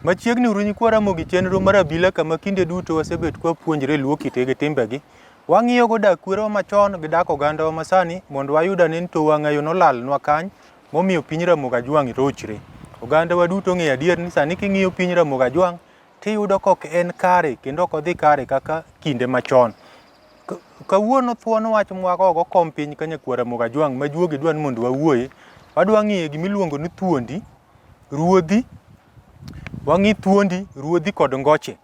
Machiegni uru nyikwa Ramogi chenro mar abila kama kinde duto wasebet kwa puonjre luo kite gi timbegi. Wang'iyo go dak kwerewa machon gi dak ogandawa masani mondo wayud ane ni to wang'ayo nolalnwa kany momiyo piny Ramogi Ajwang' rochre. Ogandawa duto ong'eyo adier ni sani king'iyo piny Ramogi Ajwang' tiyudo ka ok en kare kendo ok odhi kare kaka kinde machon. Kawuono thuon wach mwagogo kom piny ka nyakwar Ramogi Ajwang' ma juogi dwa ni mondo wawuoye, wadwa ng'iye gima iluongo ni thuondi, ruodhi, wang'i thuondi, ruodhi kod ngoche.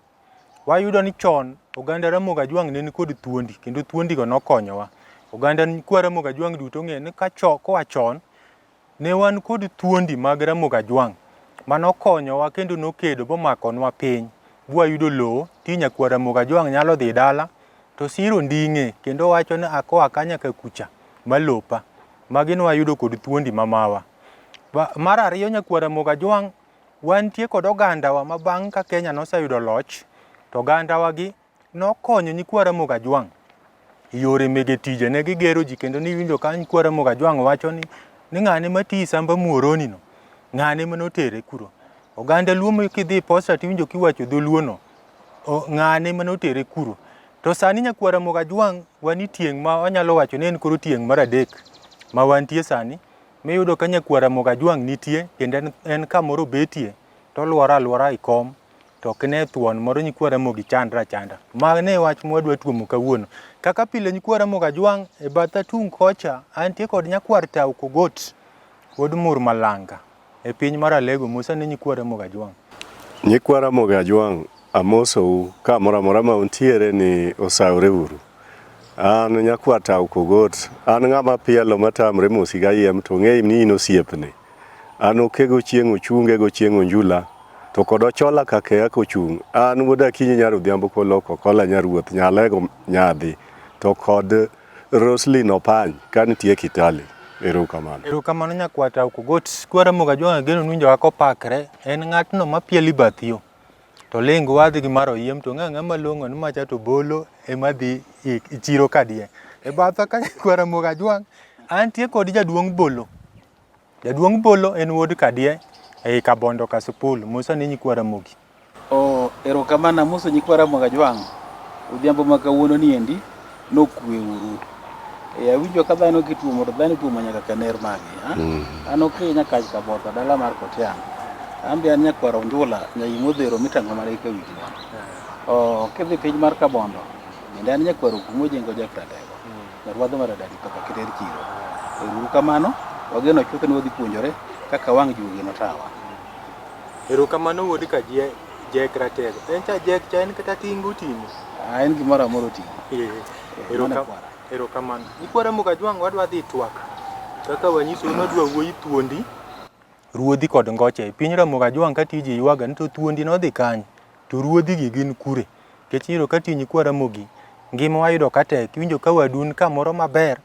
Wayudo ni chon oganda Ramogi Ajwang' ne nikod thuondi kendo thuondigo nokonyowa. Oganda nyikwa Ramogi Ajwang' duto ong'eyo ni ka koa chon ne wan kod thuondi mag Ramogi Ajwang' manokonyowa kendo nokedo bomakonwa piny bwayudo lowo ti nyakwar Ramogi Ajwang' nyalo dhi dala to siro nding'e kendo wacho ni akoa ka nyaka kucha malopa. Magi nwayudo kod thuondi mamawa. Mar ariyo nyakwar Ramogi Ajwang' Wantie kod ogandawa ma bang' ka Kenya noseyudo loch, to ogandawagi nokonyo nyikwa Ramogi Ajwang' e yore mege tije. Ne gigero ji kendo niwinjo ka nyikwa Ramogi Ajwang' wacho ni, ni ng'ane matiyo Isamba Muhoroni no, ng'ane manotere kuro. Oganda Luo ma kidhi e Posta tiwinjo kiwacho dholuo no, ng'ane manotere kuro. To sani nyakwar Ramogi Ajwang' wan e tieng' ma wanyalo wacho ni en koro tieng' mar adek ma wantie sani. Miyudo ka nyakwar Ramogi Ajwang' nitie kendo en, en kamoro obetie to olworo alwora e kom to ok ne thuon moro nyikwa Ramogi chandre achanda. Mano e wach mwadwa tuomo kawuono. Kaka pile nyikwa Ramogi Ajwang' e batha tung' kocha antie kod nyakwar Tau Kogot wuod Mur Malanga e piny mar Alego. Musa ne nyikwa Ramogi Ajwang'. Nyikwa Ramogi Ajwang' amosou kamoro amora ma untiere ni osawre uru. An nyakwar Tau Kogot, an ng'ama pielo matamre mosi gayiem to ng'e ni in osiepne. An okego chieng' ochunge gochieng' onjula to kod ochola kakeya kochung'. An wuod Akinyi nyar Odhiambo Koloko Kola nyar Ruoth Nyalego nyadhi to kod Roslyn Opany ka nitie Kitale. Erokamano. Erokamano nyakwar Tau Kogot. Kwar Ramogi Ajwang' ageno ni winjo kaka opakre. En ng'atno mapielo e bath yo. To ling wadhi gi mar oyiem to ng'a ng'ama long'o ni macha to bolo ema dhi e chiro kadie. E batha ka nyakwar Ramogi Ajwang' antie kod jaduong' Bolo. Jaduong' Bolo en wuod Kadie ei Kabondo Kasipul. Musa ni nyikwa Ramogi. Oh, erokamano amoso nyikwa Ramogi Ajwang'. Odhiambo ma kawuono ni endi nokwe uru. E, awinjo ka dhano kituomo to dhano ituomo nyaka kaner magi. Ha? Mm. An oke nyakach Kabotho dala mar Kotiang'. An be an nyakwar Onjula nyai modhero mitang'o mana ka wich lwanda. Oh, kidhi piny mar Kabondo bende an nyakwar Okumo Jengo Jakratego. Nyarwadho mar Adadi Papa Kiter Chiro. Ero uru kamano, wageno chuth ni wadhi puonjore kaka wang' juogi notawa. Erokamano wuod Kajie Jek Ratego. En cha Jek cha en kata tingo oting'o. Ah, en gimoro amora oting'o. Eh, mano e kwara. Erokamano. Nyikwa Ramogi Ajwang' wadwa dhi twak. Kaka wanyisou ni wadwa wuoyi thuondi, ruodhi kod ngoche. E piny Ramogi Ajwang' ka tiji ywaga ni to thuondi nodhi kanye? To ruodhi gi gin kure? Nikech iyudo ka ti nyikwa Ramogi ngima wayudo ka tek. Iwinjo ka wadu ni kamoro maber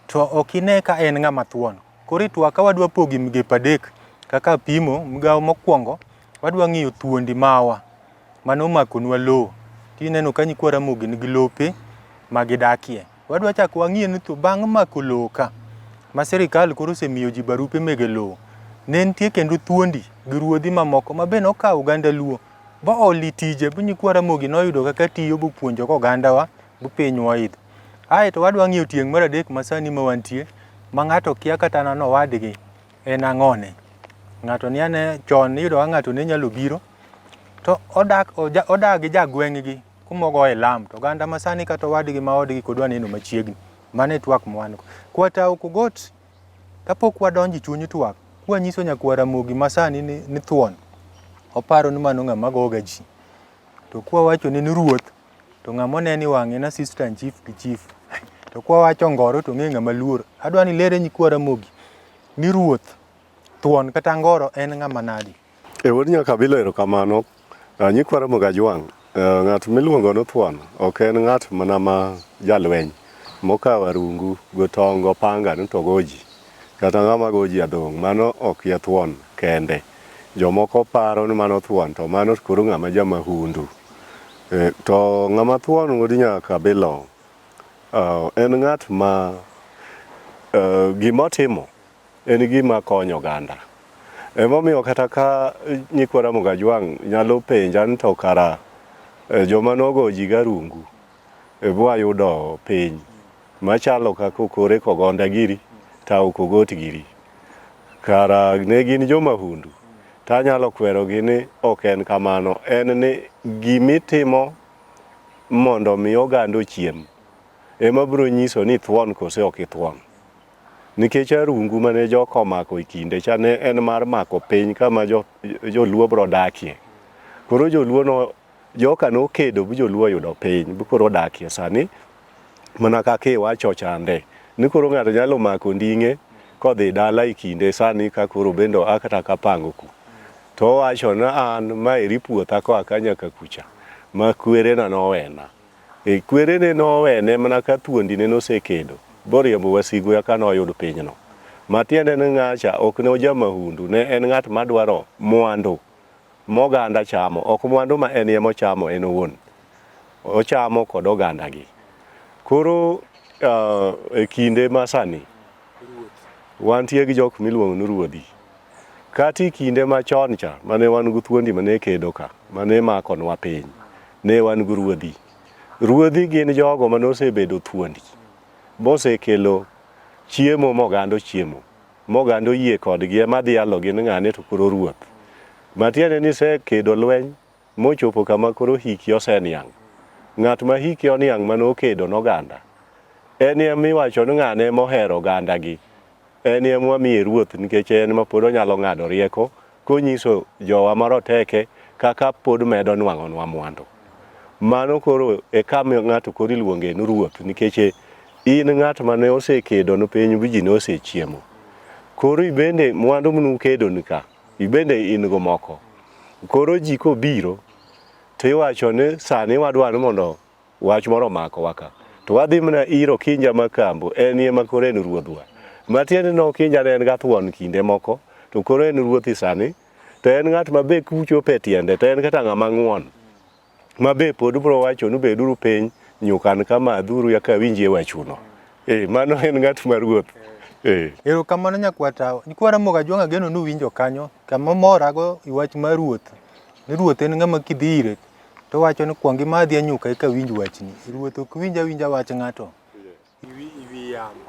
to ok ine ka en ng'ama thuon. Koro e twak ka wadwa pogo e migepe adek kaka apimo, migawo mokwongo wadwa ng'iyo thuondi mawa mane omakonwa lowo. Tineno ka nyikwa Ramogi nigi lope ma gidakie. Wadwa chako wang'iye ni to bang' mako lowo ka ma sirikal koro osemiyo ji barupe mege lowo, ne nitie kendo thuondi gi ruodhi mamoko ma be nokawo oganda Luo ba ooli tije bu nyikwa Ramogi noyudo kaka tiyo bopuonjo ogandawa bu pinywa oidho. Ae to wadwa ng'iyo tieng' mar adek ma sani ma wantie ma ng'ato kia kata nano owadgi en ang'one. Ng'ato ni ane chon iyudo ka ng'ato ne nyalo biro to odak odak gi jagweng'gi kuma ogoye lam to oganda ma sani kata owadgi ma odgi kod waneno machiegni. Mano e twak ma wan go. Kwatawo Kogot kapok wadonjo e chuny twak, kwanyiso nyakwar Ramogi ma sani ni, ni thuon, oparo ni mano ng'ama goga ji. To kwawachone ni ruoth, to ng'ama one ni wang'e en assistant chief gi chief. To kwawacho ngoro to ong'e ng'ama luor. Adwa ni ilere nyikwa Ramogi ni ruoth, thuon kata ngoro en ng'ama nadi. E wuod Nyakabilo erokamano. Nyikwa Ramogi Ajwang', ng'at miluongo ni thuon ok en ng'at mana ma jalweny mokawo arungu gotong' gopanga ni to go ji kata ng'ama go ji adhong' mano ok ye thuon kende. Jomoko paro ni mano thuon to mano koro ng'ama jamahundu. To ng'ama thuon wuod Nyakabilo en ng'at ma gimotimo en gima konyo oganda. Emomiyo kata ka nyikwa Ramogi Ajwang' nyalo penja ni to kara joma nogo ji garungu e bwayudo piny machalo kaka Okore Kogonda giri, Tao Kogot giri. Kara ne gin jomahundu tanyalo kwerogi ni ok en kamano, en ni gimitimo mondo mi oganda ochiem ema biro nyiso ni ithuon kose ok ithuon. Nikech arungu mane joka omako e kinde cha ne en mar mako piny kama joluo biro dakie. Koro joluo no joka nokedo bu joluo oyudo piny bu koro odakie sani mana kaka iwacho chande ni koro ng'ato nyalo mako nding'e kodhi dala e kinde sani ka koro bende oa kata kapango ku to owacho ni an maeri puotha koa ka nyaka kucha ma kwerena nowena. E kwerene nowene mana ka thuondine nosekedo boriembo wasigu eka noyud pinyno. Matiende ni ng'acha ok ne ojamahundu, ne en ng'at madwaro mwandu moganda chamo, ok mwandu ma en ema ochamo en owuon. Ochamo kod ogandagi. Koro e kinde masani wantie gi jok miluongo ni ruodhi. Kata e kinde machon cha mane wan gi thuondi mane kedo ka, mane makonwa piny, ne wan gi ruodhi. Ruodhi gin jogo mane osebedo thuondi, mosekelo chiemo moganda ochiemo, moganda oyie kodgi ema dhialogi ni ng'ane to koro ruoth. Matiende ni isekedo lweny mochopo kama koro hiki oseniang'. Ng'at ma hike oniang' mane okedo noganda, en ema iwacho ni ng'ane ema ohero ogandagi. En ema wamiye ruoth nikech en ema pod onyalo ng'ado rieko konyiso jowa maroteke kaka pod medo nwang'onwa mwandu. Mano koro e kama ng'ato koro iluonge ni ruoth nikech in ng'at mane osekedo ne piny bi ji ne osechiemo. Koro ibende mwandu mnukedo ni ka, ibende in go moko. Koro ji kobiro to iwacho ni sani wadwa ni mondo wach moro omakowa ka. To wadhi mana ir Okinja Makambo, en ema koro en ruodhwa. Matiende ni Okinja ne en ga thuon kinde moko, to koro en ruothi sani. To en ng'at ma be kuchopo e tiende, to en kata ng'ama ng'won. Ma be pod bro wacho ni beduru piny, nyuka an ka madhuru eka awinjie wachuno. Eh, mano en ng'at ma ruoth. Eh. Erokamano nyakwar Tawo. Nyikwa Ramogi Ajwang' ageno ni uwinjo kanyo. Kama morago e wach mar ruoth, ni ruoth en ng'ama kidhi ire to owacho ni kuong imadhie nyuka eka awinj wachni. Ruoth ok winj awinja wach ng'ato. Iwi yamo.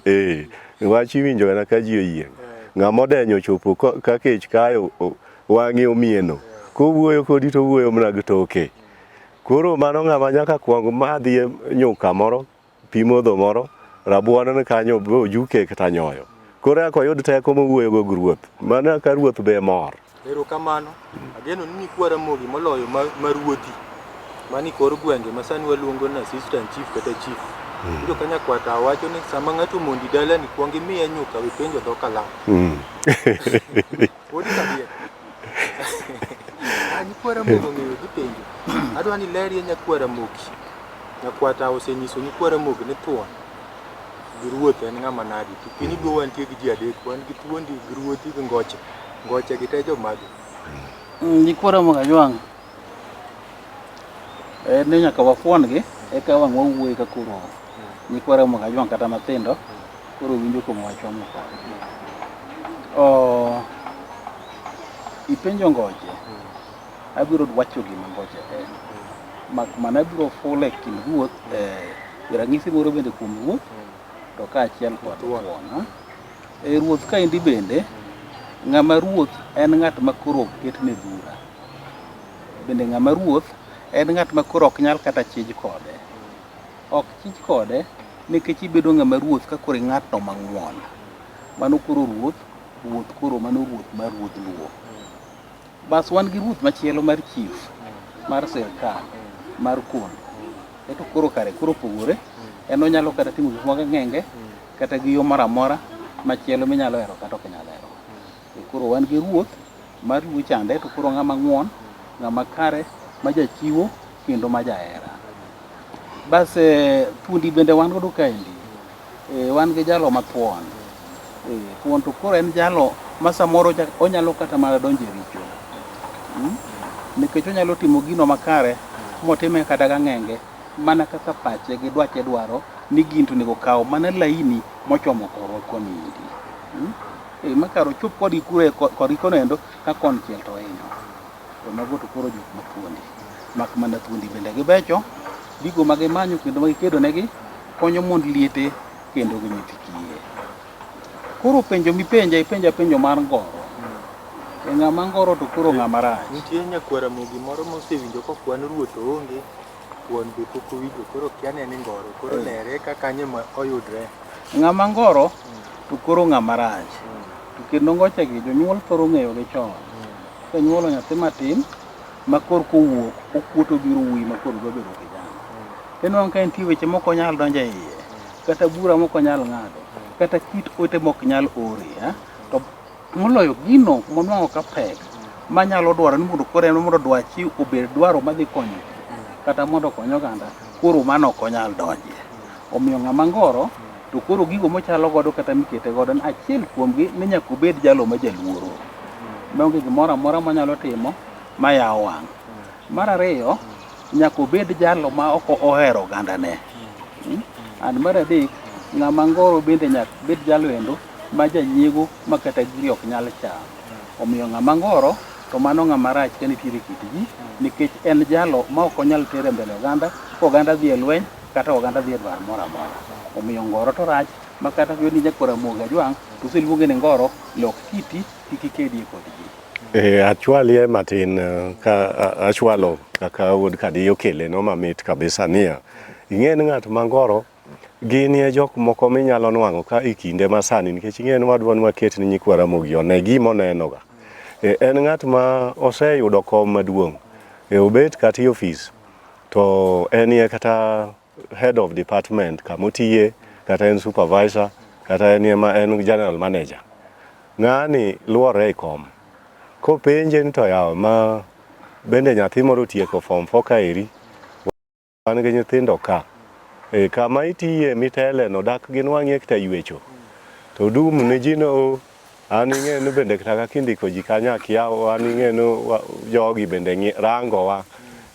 Eh, wach iwinjo mana ka ji oyieng'. Ng'ama odenyo ochopo ka kech kayo wang'e omieno. Kowuoyo kodi to owuoyo mana gi toke. Koro mano ng'ama nyaka kuong madhie nyuka moro pi modho moro, rabuon ni kanyo be ojuke kata nyoyo. Koro eka oyud teko mowuoyogo gi ruoth. Mano eka ruoth be mor. Erokamano. Ageno ni nyikwa Ramogi moloyo ma, ma ruodhi mani kor gwenge ma sani waluongo ni assistant chief kata chief. Winjo ka nyakwata wacho ni sama ng'ato omondi dalani kuong imiye nyuka we penjo dho kalam. Wuod Kadier. Ah, nyikwa Ramogi ong'eyo dhi penjo. Adwa ni lerie nyakwa Ramogi. Nyakwata osenyiso nyikwa Ramogi ni thuon gi ruoth en ng'ama nadi. To piny Luo wantie gi ji adek, wan gi thuondi gi ruodhi gi ngoche. Ngoche gi te jomage? Nyikwa Ramogi Ajwang' en ni nyaka wafuon gi eka wang' wawuoye ka koro nyikwa Ramogi Ajwang' kata mathindo koro winjo kuom wachwa moko. Oh, ipenjo ngoche, abiro wacho gima ngoche en. Mak mana abiro fulo e kind ruoth, ranyisi moro bende kuom ruoth to kaachiel kod thuon. E ruoth kaendi bende, ng'ama ruoth en ng'at ma koro ok ketne bura. Bende ng'ama ruoth en ng'at ma koro ok nyal kata chij kode. Ok chij kode nikech ibedo ng'ama ruoth ka koro ing'atno mang'won. Mano koro ruoth, ruoth koro mano ruoth mar ruodh Luo. Bas wan gi ruoth machielo mar chief mar sirkal mar kondo. Eto koro kare koro opogore. En onyalo kata timo gik moko ng'enge kata gi yo moro amora machielo minyalo hero kata ok inyal hero. E koro wan gi ruoth Mar Luo chande to koro ng'ama ng'won, ng'ama kare, ma jachiwo kendo ma jahera. Bas thuondi bende wan godo kaendi. Wan gi jalo ma thuon. Thuon to koro en jalo ma samoro onyalo kata mana donjo e richo. Nikech onyalo timo gino makare motime kata gang'enge mana kaka pache gi dwache dwaro ni gini to onego kaw mana laini mochomo korwa koni endi. Ma kar ochop kodgi kure kodgi kono endo ka konchiel to ohinyo. To mago to koro jok ma thuondi. Mak mana thuondi bende gibecho, gigo ma gimanyo kendo ma gikedo negi konyo mond liete kendo gi nyithi kiye. Koro penjo mipenja, ipenja penjo mar ngoro. E ng'ama ngoro to koro ng'ama rach. Nitie nyakwar Ramogi moro mosewinjo kokwan ruoth oonge, thuon be pok owinjo, koro kia ne ni ngoro, koro lere ka kanye ma oyudre. Ng'ama ngoro to koro ng'ama rach. To kendo ngochegi jonyuol thoro ng'eyo gi chon. Kanyuolo nyathi matin ma kor kowuok okuot obiro wuoyi ma koro dwa bedo kijana. Inwang'o ka nitie weche mok onyal donjo e iye, kata bura mok onyal ng'ado, kata kit ote mok nyal ore. To moloyo gino monwang'o ka pek manyalo dwaro ni mondo koro en mondo dwachi obed dwaro madhi konyo ji kata mondo okony oganda, koro mano ok onyal donje. Omiyo ng'ama ngoro to koro gigo mochalo godo kata mikete godo achiel kuomgi ni nyaka obed jalo ma jaluoro. Maonge gimoro amora monyalo timo mayawo wang'. Mar ariyo, nyaka obed jalo ma ok ohero ogandane. And mar adek, ng'ama ngoro bende nyaka bed jalo endo ma janyiego ma kata giri ok nyal chamo. Omiyo ng'ama ngoro to mano ng'ama rach ka nitiere e kit ji nikech en jalo ma ok onyal tero e mbele oganda ka oganda dhi e lweny kata oganda dhi e dwar moro amora. Omiyo ngoro to rach ma kata ni nyakwar Ramogi Ajwang' to oseluonge ni ngoro, lok kiti kik ikedie kod ji. Achwalie matin ka achwalo kaka wuod Kadiyo okele no mamit kabisa niya. Ing'e ni ng'at ma ngoro gin e jok moko minyalo nwang'o ka e kinde masani nikech ing'e ni wadwa ni waket ni nyikwa Ramogi one gima onenoga. En ng'at ma oseyudo kom maduong'. Obet kata e ofis to en e kata head of department kamotiye kata en supervisor kata en ema en general manager. Ng'ani luore e kom. Kopenje ni to yawa ma bende nyathi moro otieko form 4 kaeri, wan gi nyithindo ka. Kama itiye mitele no dak ginwang'ie kata ywecho. To dum ne ji no an ing'e ni bende kata kaka indiko ji kanyo akia an ing'e ni jogi bende rangowa.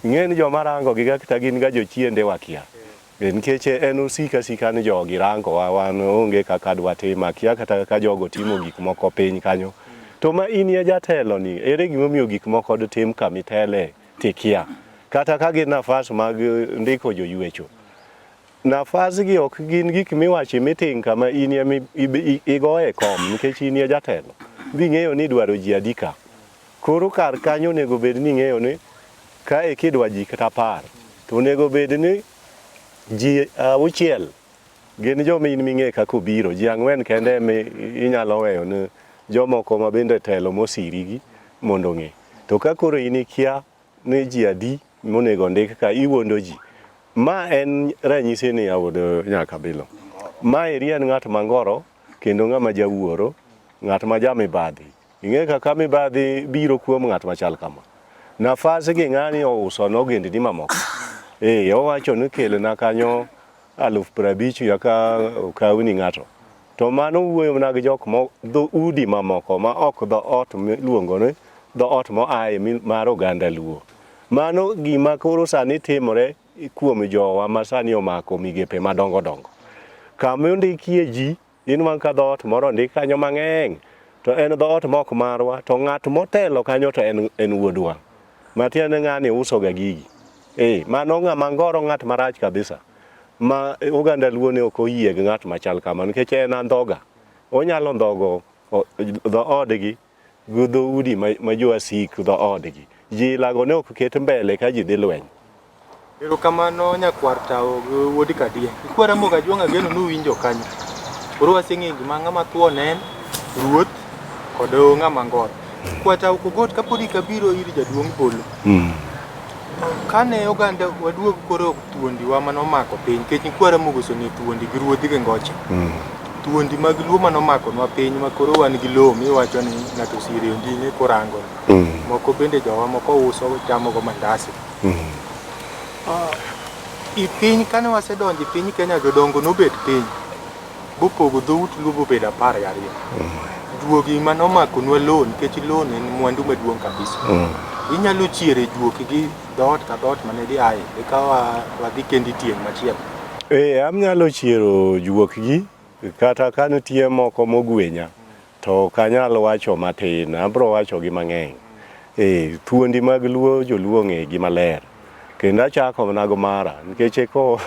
Ing'e ni joma rango gi ga kata gin ga jochiende wakia. Nikech en osik asika ni jogi rangowa wan onge kaka dwatim akia kata kaka jogo timo gik moko piny kanyo. To ma in e jatelo ni ere gimomiyo gik moko ditim kamitele tikia. Kata ka gin nafas mag ndiko joywecho. Nafas gi ok gin gik miwacho e meeting kama in ema igoye kom nikech in e jatelo. Bing'eyo ni idwaro ji adi ka. Koro kar kanyo onego bed ni ing'eyo ni kae kidwa ji kata 10 to onego bed ni ji 6 gin joma in ming'e kaka obiro. Ji 4 kende ema inyalo weyo ne jomoko ma bende telo mosirigi mondo ong'e. To ka koro in ikia ni ji adi monego ondik ka iwuondo ji. Ma en ranyisi ni wuod Nyakabilo. Ma eri en ng'at mangoro kendo ng'ama jawuoro, ng'at ma jamibadhi. Ing'e kaka mibadhi biro kuom ng'at machal kama. Nafas gi ng'ani ouso ne ogendni mamoko. Owacho ni kelna kanyo 50,000 yaka okawni ng'ato. To mano wuoyo mana gi jok mo dho udi mamoko ma ok dho ot miluongo ni dho ot moaye mar oganda Luo. Mano gima koro sani timore kuom jowa ma sani omako migepe madongo dongo. Kama ondikie ji, inwang' ka dhoot moro ondik kanyo mang'eny, to en dhoot mok marwa, to ng'at motelo kanyo to en wuodwa. Matiende ng'ani uso ga gigi. Mano ng'ama ngoro ng'at marach kabisa. Ma oganda Luo ne ok oyie gi ng'at machal kama nikech en andhoga. Onyalo ndhogo dhoodgi gi dhoudi ma jowasik dhoodgi. Ji ilago ne ok ket mbele ka ji dhi lweny. Erokamano nyakwar tawo gi wuod Kadier. Nyikwa Ramogi Ajwang' ageno ni uwinjo kanyo. Koro waseng'eyo gima ng'ama thuon en, ruoth kod ng'ama ngoro. Kwa tawo Kogot kapod ikabiro ir jaduong' polo. Kane oganda waduog koro thuondiwa mane omako piny nikech nyikwa Ramogi oseng'e thuondi gi ruodhi gi ngoche. Thuondi mag Luo mane omakonwa piny ma koro wan gi lowo miwacho ni ng'ato osire onding'e korango. Moko bende jowa moko uso chamogo mandasi. I piny kane wasedonjo e piny Kenya jodongo nobet piny bopogo dhout Luo bobedo 12. Juogi mane omakonwa lowo nikech lowo ne en mwandu maduong' kabisa. Inyalo chiere juok gi dhoot ka dhoot mane giaye eka wadhi kendo e tieng' machielo. Ee, anyalo chiero juokgi kata ka nitie moko mogwenya to ok anyal wacho matin, abro wacho gi mang'eny. Ee, thuondi mag Luo joluo ong'e gi maler. Kendo achako mana gi mara nikech ko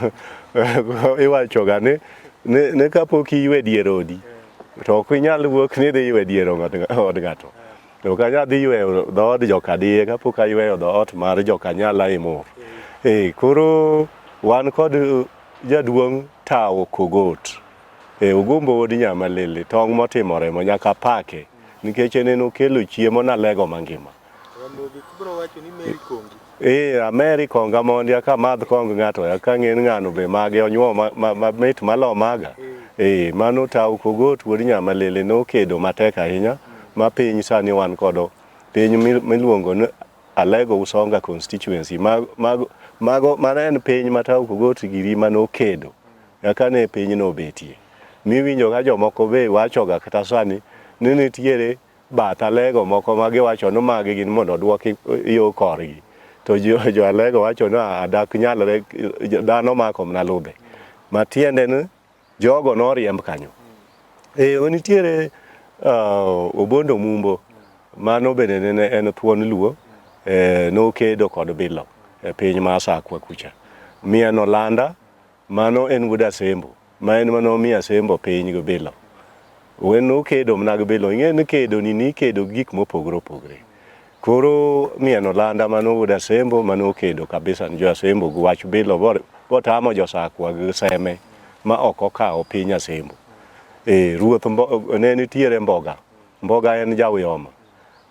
iwacho ga ni, ni, ni kapok iywe dier odi to ok inyal wuok ni idhi ywe dier od ng'ato. Ok anyal dhi yweyo dhood jokadiye kapok ayweyo dhoot mar jokanyala e mor. Eh, koro wan kod jaduong' Tawo Kogot. Eh, Ogombo wuod Nyamalele, tong' motimo remo nyaka pake nikech en en okelo chiemo nalego mangima. Ramogi kubro wacho ni Mary Kongi. Eh, Ameri konga mondi aka madh kong ng'ato aka ng'en ng'ano be mage onyuo ma, ma, ma mit malo maga. Eh, mano Tawo Kogot wuod Nyamalele nokedo matek ahinya ma piny sani wan kodo piny miluongo ni Alego Usonga constituency mago mago mano en piny ma Tawo Kogot giri manokedo kaka ne pinyno obetie. Miwinjo ka jomoko be wachoga kata sani ni nitiere bath Alego moko ma giwacho ni magi gin mondo oduoki yo korgi. To jo, jo Alego wacho ni adak nyalre dhano mako mana ludhe. Matiende ni jogo noriemb kanyo. E, nitiere Obondo Mumbo mano bende ne en thuon Luo nokedo kod Bilo e piny ma Asakwa kucha. Miano Landa mano en wuod Asembo ma en mane omiyo Asembo piny gi Bilo. Wen nokedo mana gi Bilo. Ing'e ni kedo ni nikedo gi gik mopogore opogore. Koro Miano Landa mano wuod Asembo mane okedo kabisa ni jo Asembo gi wach Bilo botamo jo Sakwa gi Seme ma ok okawo piny Asembo. E, ruoth ne nitiere Mboga. Mboga en ja Uyoma.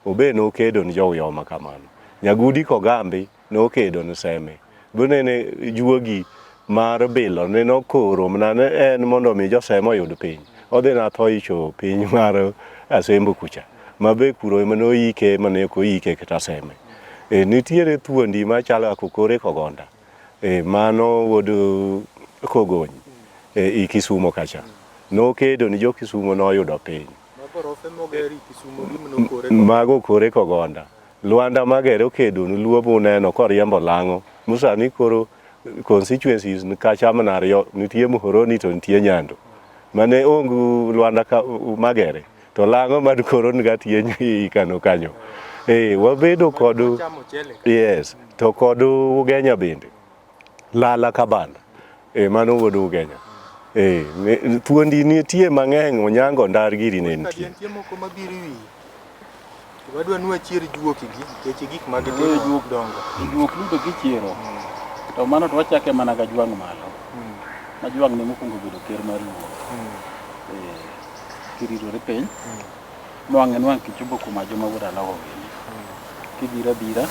Obe nokedo ni jo Uyoma kamano. Nyagudi Kogambi nokedo ni Seme. Bonene juogi mar Bilo ne nokoro mana ne en mondo mi jo Seme oyud piny. Odhi na tho icho piny mar Asembo kucha. Ma be kuro ema noike mane ok oike kata Seme. E, nitiere thuondi machalo kaka Okore Kogonda. E, mano wuod Kogony e, i Kisumo kacha. Nokedo ni jo Kisumo noyudo piny. Mago Okore Kogonda. Lwanda Magere okedo ni Luo buneno koriembo lang'o. Musani koro constituencies kacha mana ariyo nitie Muhoroni to nitie Nyando. Mane ong Lwanda ka, Magere to lang'o man koro niga tie ikano kanyo. Eh, wabedo kod yes, to kod Ugenya bende. Lala Kabanda. Eh, mano wuod Ugenya. Eh, thuondi nitie mang'eny Onyango Ndar giri ne nitie. Nitie moko mabiro e wiyi. Wadwa ni wachier juoki gi nikech gik ma gitimo dongo. Juok duto kichiero. To mano to wachake mana ga jwang' malo. Ma jwang' ne mokwongo bedo ker mar Luo. Kiridore piny. Nwang'e nwang' kichopo kuma joma wuod Alogo gini. Kibiro abira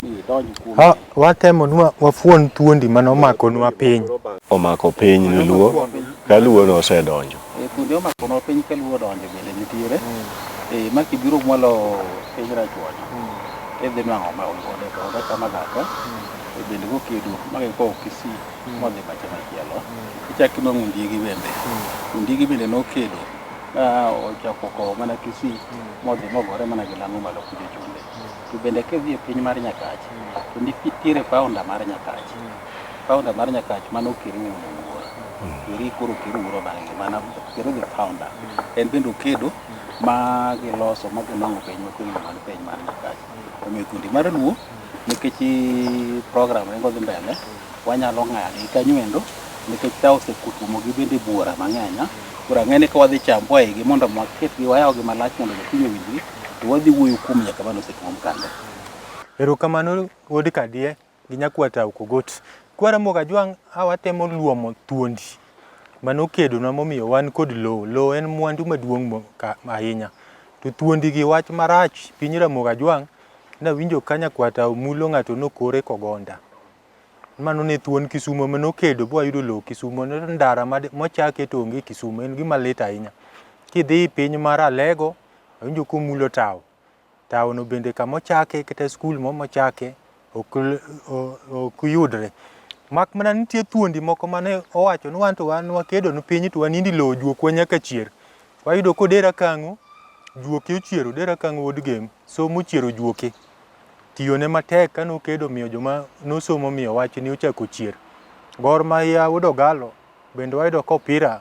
idonj kuom Ha, watemo ni wafuon thuondi mane omakonwa piny. Omako piny ni Luo ka Luo nosedonjo. Thuondi omakonwa piny ka Luo odonjo bende nitiere. Ma kibiro mwalo piny Rachuonyo idhi nwang'o ma ode ode kama gaka bende gokedo ma gikowo Kisii modhi bache machielo. Ichak inwang'o Ondiegi bende. Ondiegi bende nokedo ma ochako kowo mana Kisii modhi mogore mana gi Lang'o malo kucho chunde. To bende kidhi e piny mar Nyakach to nitiere founder mar Nyakach. Founder mar Nyakach mano Okere wuon Owuor. Eri koro Okere Owuor bang'e mana Okere the founder. En bende okedo ma giloso ma ginwang'o piny ma koro iluongo ni piny mar Nyakach. Omiyo thuondi mar Luo nikech program ringo dhi mbele wanyalo ng'ade kanyo endo nikech ka osekutuomogi bende buora mang'eny. Koro ang'e ni ka wadhi chambwa igi mondo waketgi wayawgi malach mondo jopiny owinjgi to wadhi wuoyo kuom nyaka mane osetuom kande. Erokamano wuod Kadie gi nyakwar Tau Kogot. Kwa Ramogi Ajwang' a watemo luomo thuondi mane okedonwa momiyo wan kod lowo. Lowo en mwandu maduong' ahinya. To thuondi gi wach marach piny Ramogi Ajwang' nawinjo ka nyakwar Tau mulo ng'ato nokore kogonda. Mano ne thuon Kisumo mane okedo bwayudo lowo Kisumo ne ndara mochake to onge Kisumo en gima lit ahinya. Kidhi piny mar Alego awinjo komulo tawo. Tawo no bende kama ochake kata skul moro mochake ok yudre. Mak mana nitie thuondi moko mane owacho ni wanto wan wakedo ne piny to wanindi lowo juokwa nyaka chier. Wayudo ka Odera Kang'o juoke ochiero, Odera Kang'o wuod Gem somo ochiero juoke. Tiyone matek kane okedo omiyo joma nosomo omiyo wach ni ochako chier. Gor Mahia wuod Ogalo bende wayudo ka opira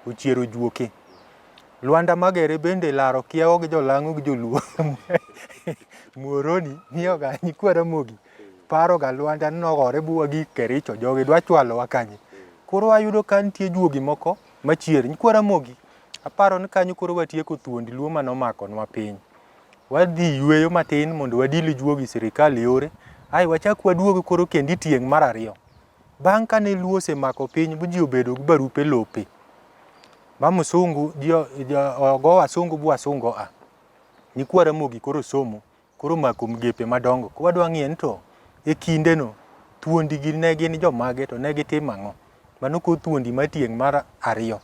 ochiero juoke. Lwanda Magere bende laro kiewo gi jolang'o gi joluo. Muoroni miyoga nyikwa Ramogi paroga Lwanda ni nogore buwa gi Kericho jogi dwa chwalowa kanye. Koro wayudo ka nitie juogi moko machier. Nyikwa Ramogi aparo ni kanyo koro watieko thuondi Luo mane omakonwa piny. Wadhi yueyo matin mondo wadil juogi sirikal yore ae wachak waduog koro kendo e tieng' mar ariyo. Bang' kane Luo osemako piny bu ji obedo gi barupe lope ma msungu ji ogo wasungu bu wasungu oa. Nyikwa Ramogi koro somo koro omako migepe madongo. Koro wadwa ng'iyo ni to e kindeno thuondi gi ne gin jomage to ne gitimo ang'o? Mano koro thuondi mar tieng' mar ariyo.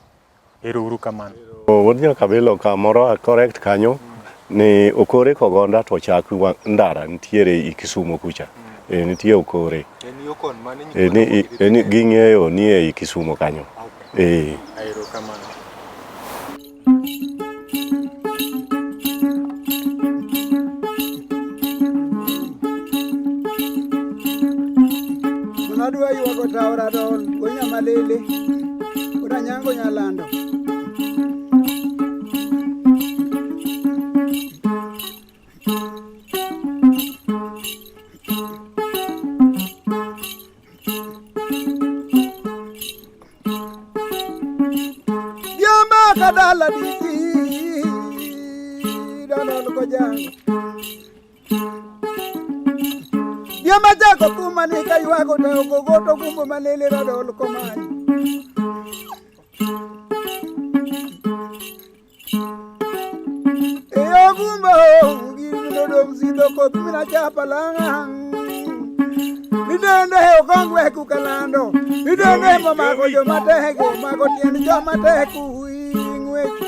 Ero uru kamano. Wuod Nyakabilo kamoro a correct kanyo ni Okore Kogonda to chak ndara nitiere i Kisumo kucha. E, nitie Okore. En yo kon mane E, ni, e, ni, ging'eyo ni ei Kisumo kanyo. Okay. E. Ero kamano. Adwa ywago tawo radol, wuod Nyamalele, wuod Anyango Nyalando. Diamba kadala disi dadol kojango. Diamba chako kuma ni kaywago to ogogo to gumbo malele radol komanyo. E ogumbo gir minodong' sidho koth mina chapa lang'a. Idende okongwe kukalando. Idende momako joma tek, omako tiend joma tek ing'wech.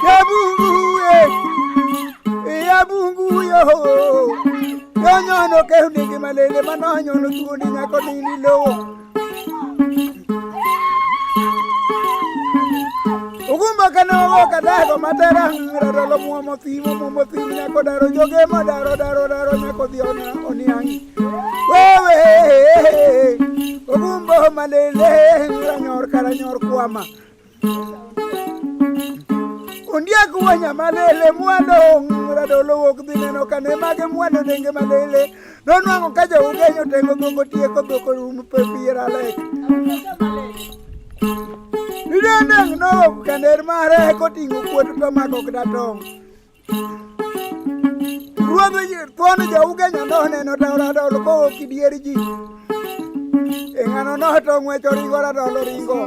Yabungu e, yabungu yo. Yonyono kewni gi malele manonyono thuondi nyako nini lowo. Ugumba kane owuok adago matera radolo muomo thimo muomo thimo nyako daro joge ma daro daro daro nyako dhi oniang' wewe ogumbo malele ranyor karanyor kwama Ondiek wanya malele mwalo radolo wuok dhi neno kane mage mwalo denge malele nonwang'o ka jougenyo tengo dhok otieko dhok orum pier alek Idendeng' nowuok kaner mare koting'o kuot to mako kata tong'. Ruodh thuon jougenya noneno to radol kowuok e dier ji. E ng'ano noto ng'wech oringo radol oringo.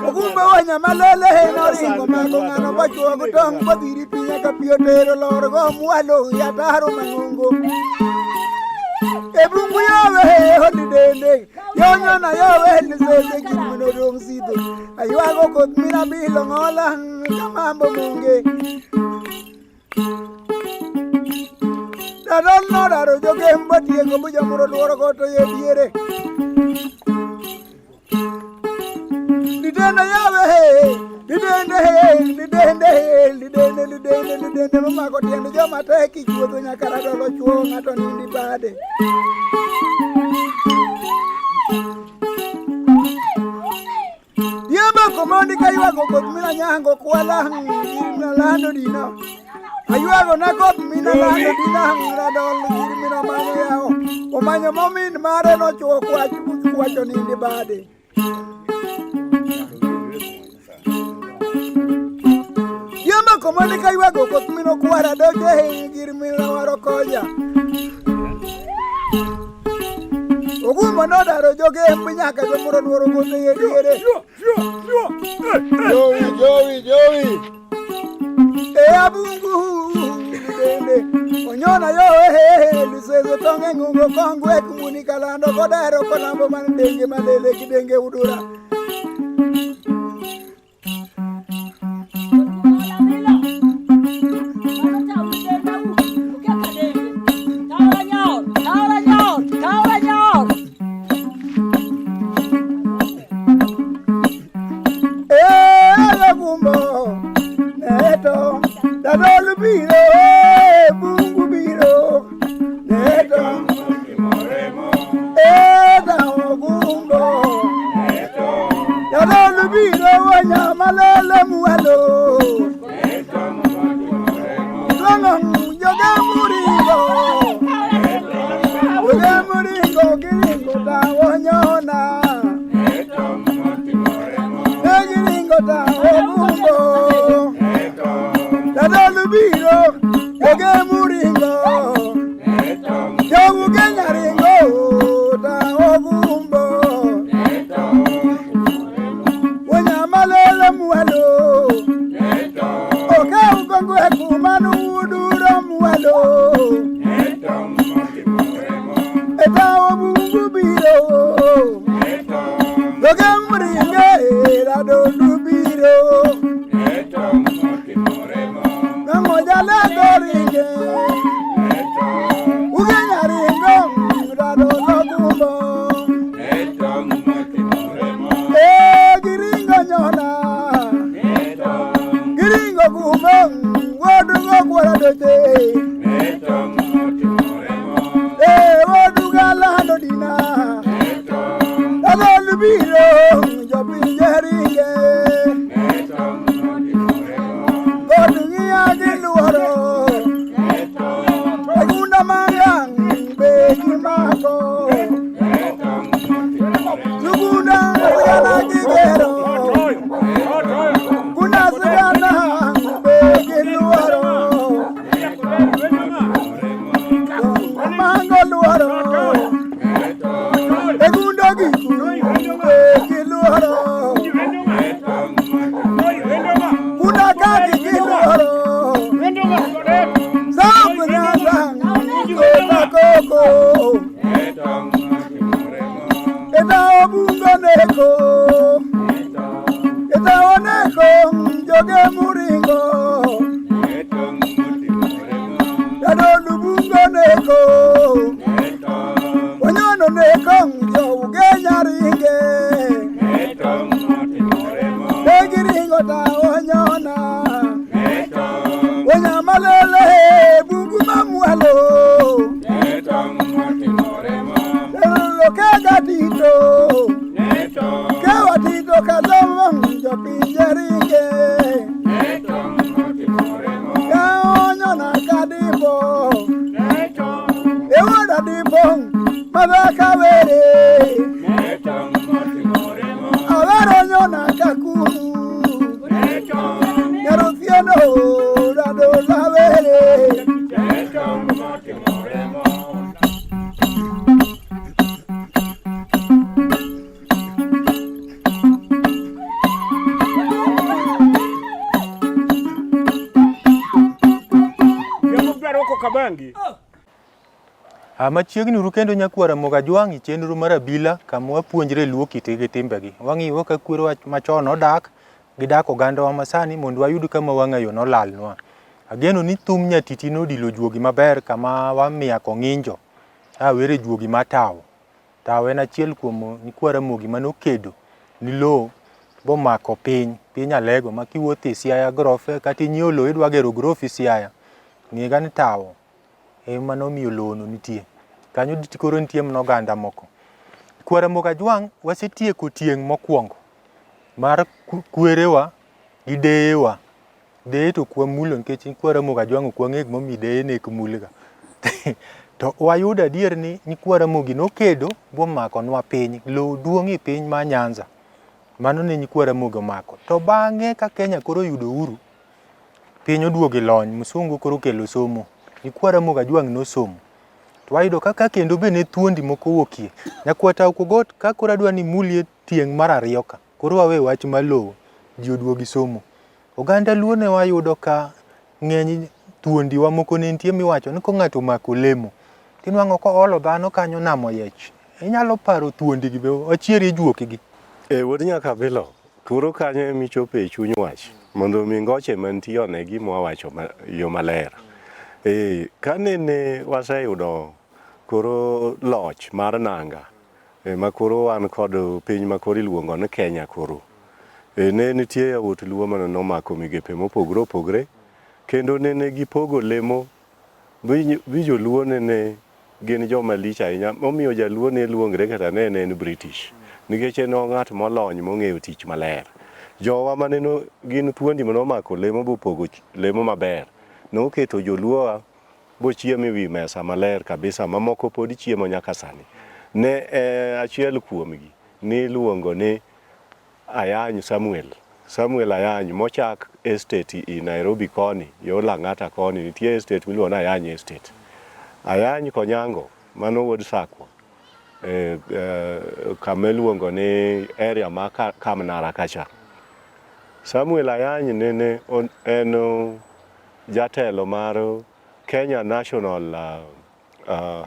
Ogumbo wanya malele noringo mako ng'ano bochuogo tong' bodhiri pi nyaka pi otero lor go mwalo e ataro mang'ongo. E bungu yowe holi dende yonyona yowe lisese gir minodong' sidho. Aywago koth mina bilo ng'ola kamambo munge. Dadol nodaro jogembo tieko bujamuro luoro goto ye diere. Lidende yawe he, lidende he, lidende he, lidende lidende lidende mamako tiend joma tek ichuodho nyaka radol ochuo ng'ato nindi bade. Yemba komondi kaywago koth mina nyango kwala mina lando dino. Aywago na koth mina lando dina radol gir mina manyo yawo. Omanyo momin mare nochuo kwach kwacho nindi bade. Yemba komondi kaywago koth mina kwara doje gir mina waro koja. Ogumbo nodaro jogemb nyaka jomoro luoro gote e diere. Jowi, jowi, jowi. E abungu bende. Onyona yo ehehe lusese tonge ngungo kongwe kumuni kalando kodero kolambo man denge malele kidenge udura. Eh, gumbo neto dadol biro eh, bungu biro neto eh, dawo gumbo dadol biro wanyama lele mwalo Twang'o joge muringo joge muringo giringo dawo nyona Negiringo dawo gumbo Dadol biro joge muringo Jogu Kenya ringo dawo gumbo Wanyama lele mwalo Oke ugongo ekumanu uduro mwalo Etawo bungu biro Joge muringe radolu biro Nangoja lego ringe Ugenya ringo radolo gumbo Eh giringo nyona Giringo gumbo Wodugo kwara doche Eh woduga lando dina Radolu biro jopinje ringe Godung'iya giluoro Ogunda mariang be gimako Sugunda sigana gigero Gunda sigana be giluoro Mango luoro Egundo giku be giluoro Gunda kaki giluoro Sakunasa kota koko Eta obungo neko Eta oneko joge muringo Dado lubungo neko Onyono neko jouge nyaringe Egiringo ta onyona Onyamalele bungu mamwalo Lolo kega tito Kewa tito kazomo jopinje ringe Kaonyona kadipo Ewoda dipo madaka were Awero nyona kakunu Nyarusieno radola were Machiegni uru kendo nyakwar Ramogi Ajwang' e chenro mar abila kama wapuonjre luo kitgi gi timbegi. Wang'iyo kaka kwerewa machon nodak gi dak ogandawa masani mondo wayud kama wang'ayo nolalnwa. Ageno ni thum nyatiti nodilo juogi maber kama wamiako ng'injo awere juogi ma tawo. Tawo en achiel kuom nyikwa Ramogi manokedo ni lowo bomako piny, piny Alego ma kiwuotho e Siaya grofe kata inyiewo lowo idwa gero grofi Siaya, ng'iga ni tawo ema nomiyo lowo no nitie. Kanyo koro nitie mana oganda moko. Kwar Ramogi Ajwang' wasetieko tieng' mokwongo mar kwerewa gi deyewa. Deye to ok wamulo nikech nyikwa Ramogi Ajwang' ok wang'eyo gimomiyo deye ne ok mulga. To wayudo adier ni nyikwa Ramogi nokedo bomakonwa piny. Lowo duong' e piny ma Nyanza. Mano ne nyikwa Ramogi omako. To bang'e ka Kenya koro oyudo uhuru, piny oduogo e lony, msungu koro okelo somo. Nyikwa Ramogi Ajwang' nosomo. To wayudo kaka kendo be ne thuondi moko owuokie. Nyakwar Tau Kogot ka koro adwa ni imulie tieng' mar ariyo ka, koro wawe wach mar lowo, ji oduogi somo. Oganda Luo ne wayudo ka ng'eny Thuondiwa moko ne nitie miwacho ni kong'ato omako lemo tinwang'o koolo dhano kanyo nam oyiech. Inyalo paro thuondigi be wachieri juokgi. E wuod Nyakabilo, koro kanyo ema ichopo e chuny wach mondo omi ngoche mantie one gima wawacho yo maler. E, ka nene waseyudo koro loch mar nanga e, ma koro wan kod piny ma koro iluongo ni Kenya koro. E, ne nitie yawuot Luo mane nomako migepe mopogore opogore kendo nene gipogo lemo bi joluo nene gin joma lich ahinya momiyo jaluo ne luongre kata ne en British nikech en ng'at molony mong'eyo tich maler. Jowa mane gin thuondi mane omako lemo bopogo lemo maber noketo joluowa bochiemo e wi mesa maler kabisa mamoko pod chiemo nyaka sani. Ne achiel kuomgi niluongo ni Ayany Samuel, Samuel Ayany mochak estate i Nairobi koni, yo Lang'ata koni, nitie estate miluongo ni Ayany Estate. Ayany Konyango, mano wuod Sakwa, e, e, kama iluongo ni area ma Kamnara kacha. Samuel Ayany nene en jatelo mar Kenya National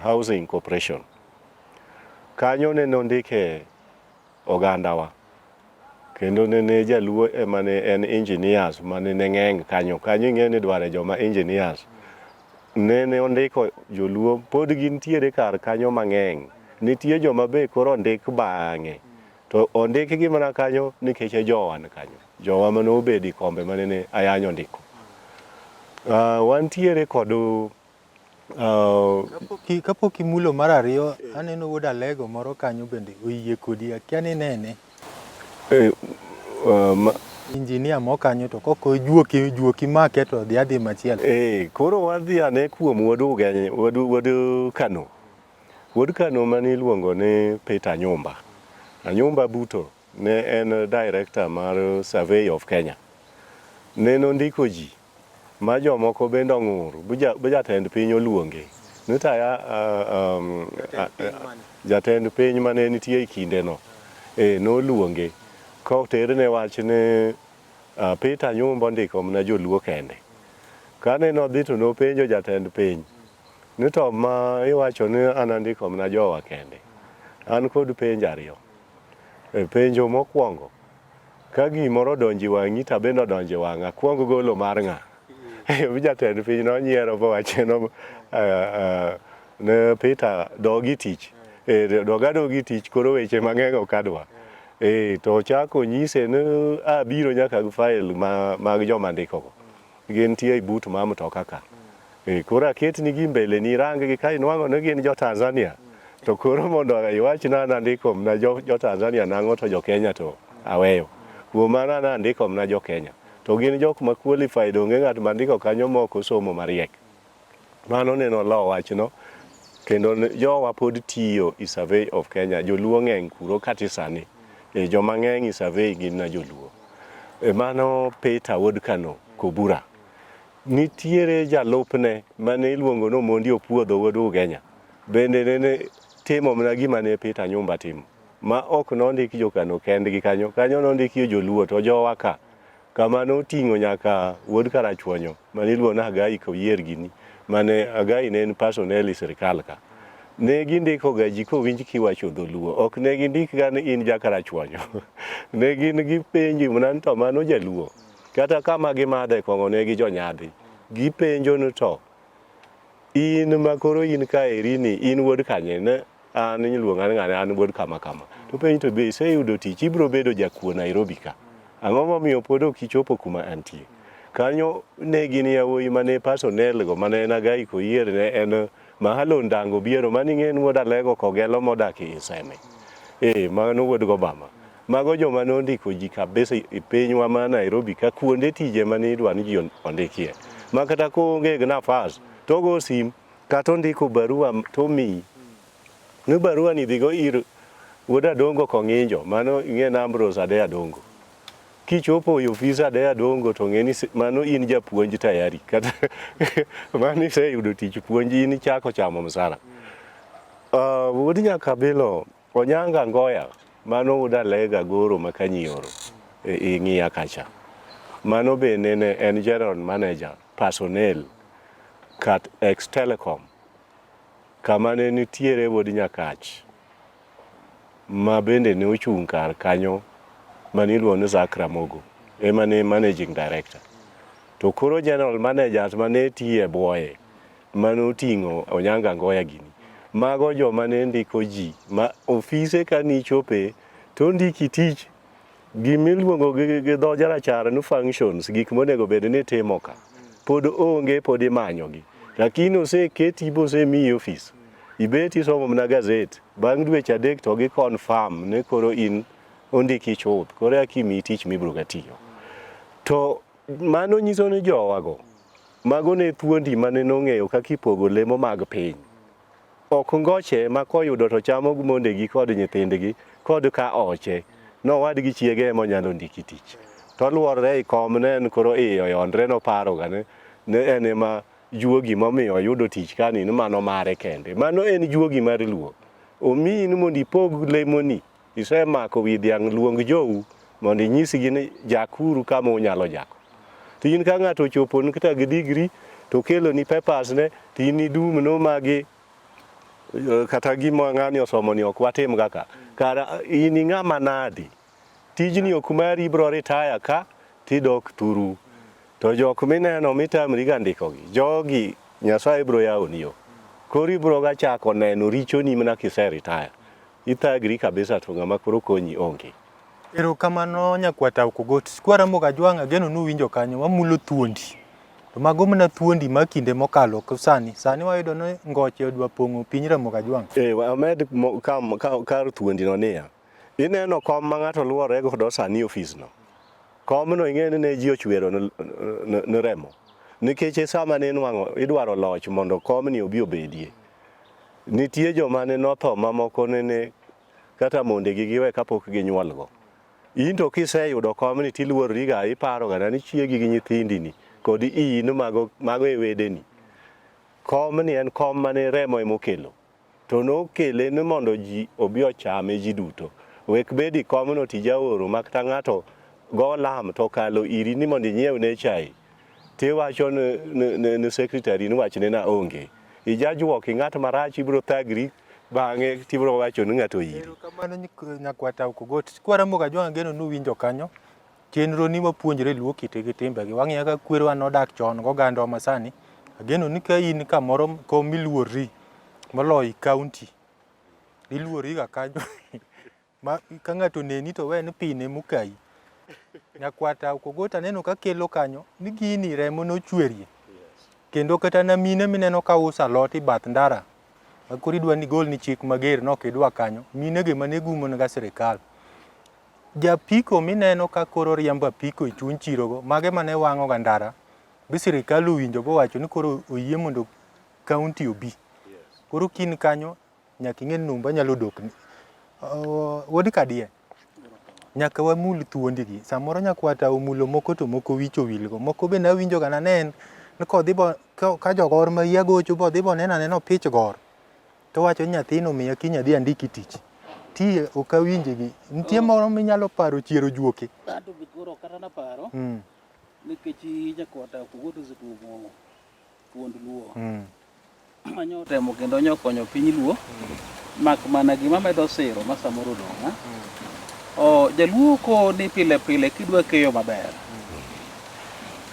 Housing Corporation. Kanyo nene ondike ogandawa. Kendo nene jaluo ema ne en engineers mane ne ng'eny kanyo. Kanyo ing'eyo ni idware joma engineers. Nene ondiko joluo pod gintiere kar kanyo mang'eny. Nitie joma be koro ondik bang'e. To ondikgi mana kanyo nikech e jowa ni kanyo. Jowa mane obedo e kombe manene Ayany ondiko. Wantiere kod Kapok imulo mar ariyo, aneno wuod Alego moro kanyo bende oyie kodi, akia ni nene. Injinia mo kanyo to kok ojuoki juoki make to dhi adhi machielo. Koro wadhi ane kuom wuod Ugenya, wuod Kano. Wuod Kano mane iluongo ni Peter Anyumba. Anyumba Buto ne en director mar Survey of Kenya. Nene ondiko ji ma jomoko bende ong'ur bu jatend piny oluonge ni to jatend piny mane nitie e kindeno noluonge koterne wach ni Peter Anyumba ondiko mana joluo kende. Kane nodhi to nopenjo jatend piny ni to ma iwacho ni an andiko mana jowa kende, an kod penjo ariyo. Penjo mokwongo Ka gimoro odonjo e wang'i to abende odonjo e wang'a, akwong golo mar ng'a? Jatend piny nonyiero bowacho no, ne Peter dog e tich. Dog adoga e tich koro weche mang'eny ok adwa. To ochako onyise ni abiro nyaka gi file mag joma ndikogo. Gintie e but mar mtoka ka. Koro aketnigi mbele ni irang gi ka inwang'o ni gin jo Tanzania to koro mondo iwachna an andiko mna jo, jo Tanzania nang'o to jo Kenya to aweyo. Kuom mano an andiko mna jo Kenya. To gin jok ma qualified onge ng'at ma ndiko kanyo ma ok osomo mariek. Mano nene olo wachno kendo jowa pod tiyo i Survey of Kenya. Joluo ng'eny kuro kata sani. Joma ng'eny i survey gin na joluo. Mano Peter wuod Kano Kobura. Nitiere jalupne mane iluongo ni Omondi Opuodho wuod Ugenya. Bende nene timo mana gima ne Peter Anyumba timo. Ma ok nondik jokano kendgi kanyo. Kanyo nondikie joluo to jowa ka. Kama noting'o nyaka wuod Karachuonyo mane iluongo ni Agai Koyier gini. Mane Agai ne en personnel e sirkal ka. Ne gindiko ga ji kowinj kiwacho dholuo. Ok ne gindik ga ni in ja Karachuonyo. Ne gin gipenji mana ni to mano jaluo. Kata kama gimadhe kong'o ne gi jonyadhi. Gipenjo ni to in ma koro in kaeri ni in wuod kanye? Ne an iluonga ni ng'ane an wuod kama kama. To penjo to be iseyudo tich ibiro bedo jakuo Nairobi ka. Ang'o momiyo pod ok ichopo kuma antie? Kanyo ne gin yawuoyi mane personnel go mane en Agai Koyier ne en Mahalo Ndango Biero mane ing'e en wuod Alego Kogelo modak Iseme. Mano wuod Gobama. Mago joma nondiko ji kabisa e pinywa ma Nairobi ka kuonde tije mane idwa ni ji ondikie. Ma kata koonge gi nafas to ogo sim kata ondiko barua to omiyi. Ni barua ni dhigo ir wuod Adongo Kong'injo, mano ing'e ni Ambrose Adeya Adongo. Kichopo e ofis Adeya Adongo to ng'e ni mano in japuonj tayari. Kata mano iseyudo tich puonj in ichako chamo msara. Wuod Nyakabilo Onyango Angoya, mano wuod Alega Goro ma Kanyioro e Ing'iya kacha. Mano be nene en general manager personnel. kat ex Telecom kama ne nitiere wuod Nyakach ma bende ne ochung' kar kanyo mane iluongo ni Zack Ramogo ema ne managing director. To koro general managers mane tiyo e bwoye mane oting'o Onyango Angoya gini, mago joma ne ndiko ji ma ofise ka nichope to ondiki tich gimiluongo gi dho jarachar ni functions, gik monego bed ni itimo ka pod onge, pod imanyogi. Lakini oseketi bosemiyi ofis, ibet isomo mana gazet, bang' dweche adek to gi confirm ni koro in ondiki chuth, koro eka imiyi tich mibiro ga tiyo. To mano nyiso ni jowago, mago ne thuondi mane nong'eyo kaka ipogo lemo mag piny. Ok ngoche ma koyudo to chamo mondegi kod nyithindgi kod ka oche. Nowadgi chiege ema onyalo ndiki tich. To oluorre ei kom ne en koro iye oyondre noparoga ni ne en ema juogi momiyo oyudo tich kani ni mano mare kende. Mano en juogi mar Luo. Omiyi ni mondo ipog lemoni. Isemako wi dhiang' luong jou mondo inyisgi ni jakuru kama unyalo jako. To in ka ng'ato ochoponi kata gi degree to okeloni papers ne to in idum no magi kata gima ng'ani osomo ni ok watim ga ka. Kara in ing'ama nadi? Tijni ok mari ibro retire ka tidok thuru. To jok mineno mitamri ga ndikogi, jogi Nyasaye bro yawoni yo. Koro ibro ga chako neno richoni mana kise retire. Ithagri kabisa to ng'ama koro konyi onge. Erokamano nyakwata Okogot. Sikwa Ramogi Ajwang' ageno ni uwinjo kanyo wamulo thuondi. To mago mana thuondi ma kinde mokalo ok sani. Sani wayudo ni ngoche odwa pong'o piny Ramogi Ajwang'. Eh, amed kar thuondi no niya. Ineno kom ma ng'ato luore godo sani e ofis no. Komno ing'e ni ne ji ochwero ne remo. Nikech e sama ne inwang'o idwaro loch mondo komni obi obedie. Nitie joma ne notho mamoko nene kata mondegi giwe kapok ginyuolgo. In to kiseyudo komni tiluorori ga iparo ga ni chiegi gi nyithindini kod iyi ni mago, mago e wedeni. Komni en kom mane remo emokelo. To nokele ni mondo ji obi ochame ji duto. Wek bedo e komno tijaoro ma kata ng'ato go lam to okalo iri ni mondo inyiewne chai. Tiwacho ni, ni, ni, ni secretary ni wachne na onge. Ijajuok ing'at marach ibiro thagri bang'e tibiro wacho ni ng'ato iri. Erokamano nyakwata Okogot. Kwa Ramogi Ajwang' ageno ni uwinjo kanyo. Chenro ni wapuonjre luo kite gi timbegi. Wang'iyo kaka kwerewa nodak chon gi ogandawa masani. Ageno ni ka in kamoro kom miluorri moloyo i kaunti, iluorri ga kanyo ma ka ng'ato oneni to we ni pin ema okayi. Nyakwata Okogot aneno ka kelo kanyo ni gini remo nochwerie. Kendo kata na mine mineno ka uso alot e bath ndara ma koro idwa ni igol ni chik mager ni ok idwa kanyo, mine gi ema ne gumo ga sirikal. Japiko mineno ka koro riembo apiko e chuny chirogo, mago ema ne wang'o ga ndara bi sirikal owinjo bowacho ni koro oyie mondo kaunti obi. Koro kin kanyo nyaka ing'e ni numba nyalo dokni. Wuod Kadier, nyaka wamul thuondigi. Samoro nyakwata omulo moko to moko wich owilgo. Moko be nawinjo ga nanen ni kodhi bo ka jogor ma iya gocho bodhi boneno anena opich gor. To wacho ni nyathino miya kiny adhi andiki tich. Ti ok awinjgi. Nitie moro minyalo paro chiero juoke. Anto be koro kata naparo nikech nyakwata Okogot osetuomo thuond Luo. Manyo temo kendo nyo konyo piny Luo. Mak mana gima medo siro ma samoro odong'. O jaluo ko ni pile pile kidwa keyo maber.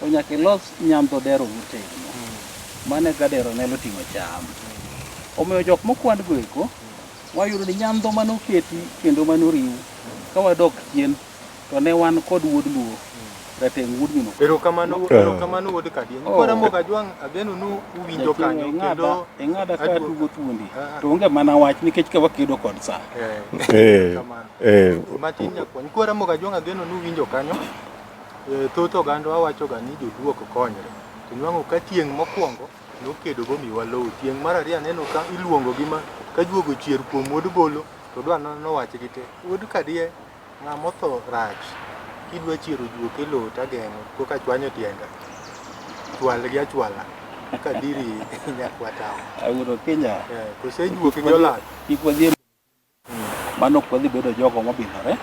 To nyaka ilos nyamdho dero motegno. Mano eka dero nyalo ting'o cham. Omiyo jok mokwan go eko wayudo ni nyamdho manoketi kendo manoriw ka wadok chien to ne wan kod wuod Luo rateng' wuod min Erokamano, erokamano wuod Kadier. Nyikwa Ramogi Ajwang' ageno ni uwinjo kanyo kendo ing'ada ka tugo thuondi to onge mana wach nikech ka wakedo kod sa. Erokamano. Matin nyakwa. Nyikwa Ramogi Ajwang' ageno ni uwinjo kanyo. Thoth oganda wawacho ga ni joluo ok konyre. To nwang'o ka tieng' mokwongo nokedo bomiwa lowo. Tieng' mar ariyo aneno ka iluongo gi ma ka juogo chier kuom wuod Bolo to dwa nowach gi te. Wuod Kadier Ng'ama otho rach. Kidwa chiero juok e lowo to ageng'o koka chwanyo tienda. Chwal gi achwala. Kadiri nyakwa tawo. Awuoro Kenya. Kose juok gi olal. Kik wadhi Mano ok wadhi bedo jogo mobidhore.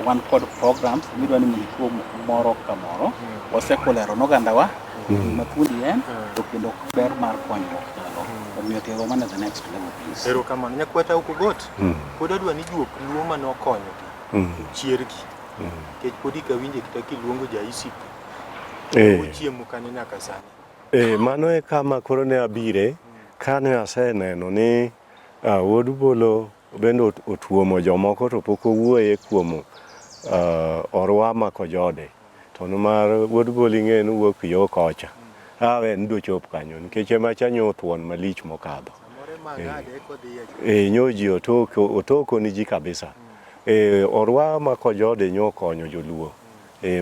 Wan kod programs midwa ni mondo ituom moro ka moro. Wasekolero nogandawa gima thuondi en to kendo ber mar konyruok chalo. Omiyo terwa mana the next level please. Erokamano. Nyakwata Okogot, pod adwa ni juok Luo mane okonyogi, chiergi. Nikech podi kawinje kata kiluongo ja ICP, ochiemo kanyo nyaka sani. Mano e kama koro ne abire kane aseneno ni wuod Bolo bende otuomo jomoko to pok owuoye kuom Orwa mako jode. To nimar wuod Bolo ing'e ni wuok yo kocha. Awe ni dochop kanyo nikech ema cha nyo thuon malich mokadho. Samoro ema ng'ade kodhi e Nyo ji otoko, otoko ni ji kabisa. Orwa mako jode nyo okonyo joluo.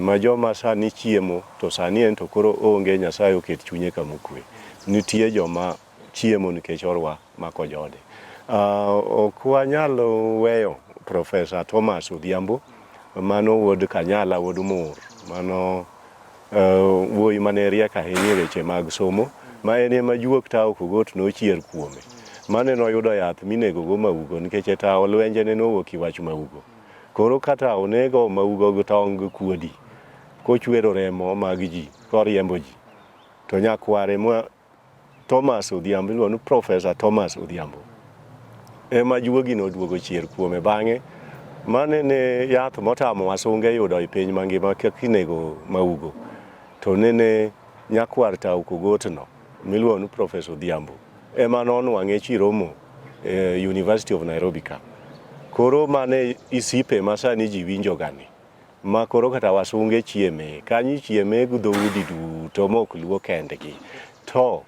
Ma joma sani chiemo to sani en to koro onge Nyasaye oket chunye kama okwe. Nitie joma chiemo nikech Orwa mako jode. Ok wanyal weyo Professor Thomas Odhiambo, mano wuod Kanyala, wuod Mur, mano wuoyi mane riek ahinya e weche mag somo, ma en ema juok tawo Kogot nochier kuome. Mane noyudo yath minego go maugo nikech e tawo lwenje ne nowuok iwach maugo. Koro kata onego maugo gi tong' gi kuodi, kochwero remo mag ji, koriembo ji, to nyakware ma Thomas Odhiambo, iluongo ni Professor Thomas Odhiambo, ema juogi noduogo chier kuome bang'e. Mane ne yath motamo wasunge yudo e piny mangima kaka inego maugo. To nene nyakwar Tau Kogot no, miluongo ni Professor Odhiambo, ema nonwang'e Chiromo e University of Nairobi ka. Koro mane isipe ma sani ji winjo gani, ma koro kata wasunge chieme, kanyo ichieme gi dhoudi duto mok luo kendgi. To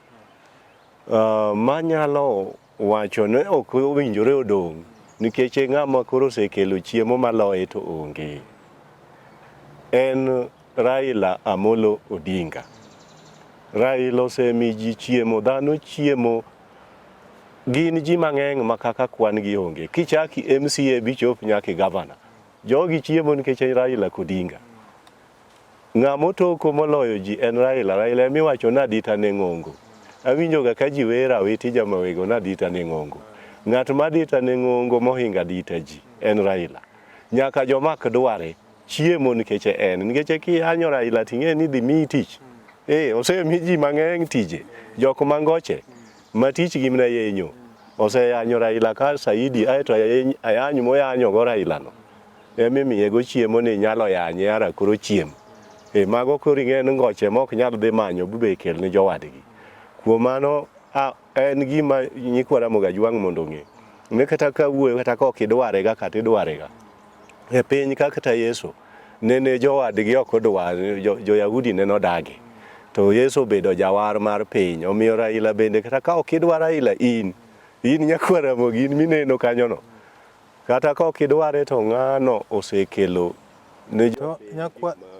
manyalo wacho ni ok owinjore odong' nikech e ng'ama koro osekelo chiemo maloye to onge. En Raila Amolo Odinga. Raila osemi ji chiemo, dhano chiemo gin ji mang'eny ma kaka kwan gi onge. Kichaki MCA bichop nyaka gavana. Jogi chiemo nikech Raila Odinga. Ng'ama otoko moloyo ji en Raila. Raila ema iwacho ni adita ne ng'ongo. Awinjo ga ka ji wer Awiti Jamawego ni adita ne ng'ongo. Ng'at ma adita ne ng'ongo mohingo adita ji en Raila. Nyaka joma ok dware chiemo nikech en. Nikech kiyanyo Raila ting'e ni idhi miyi tich. Osemi ji mang'eny tije. Jok mangoche ma tich gi mana yenyo. Oseyanyo Raila ka saidi aeto ayany moyanyo go Raila no. Ema imiye go chiemo ni inyalo yanye ara koro chiem. Mago koro ing'e ni ngoche ma ok nyal dhi manyo be kel ni jowadgi. Kuom mano en gima nyikwa Ramogi Ajwang' mondo ong'e ni kata ka wuoyo kata ka ok idware ga kata idware ga. E piny ka kata Yesu nene jowadgi ok odwar, jo-Yahudi nene odagi. To Yesu obedo jawar mar piny. Omiyo Raila bende kata ka ok idwar Raila in nyakwar Ramogi in mineno kanyono. Kata ka ok idware to ng'ano osekelo ne To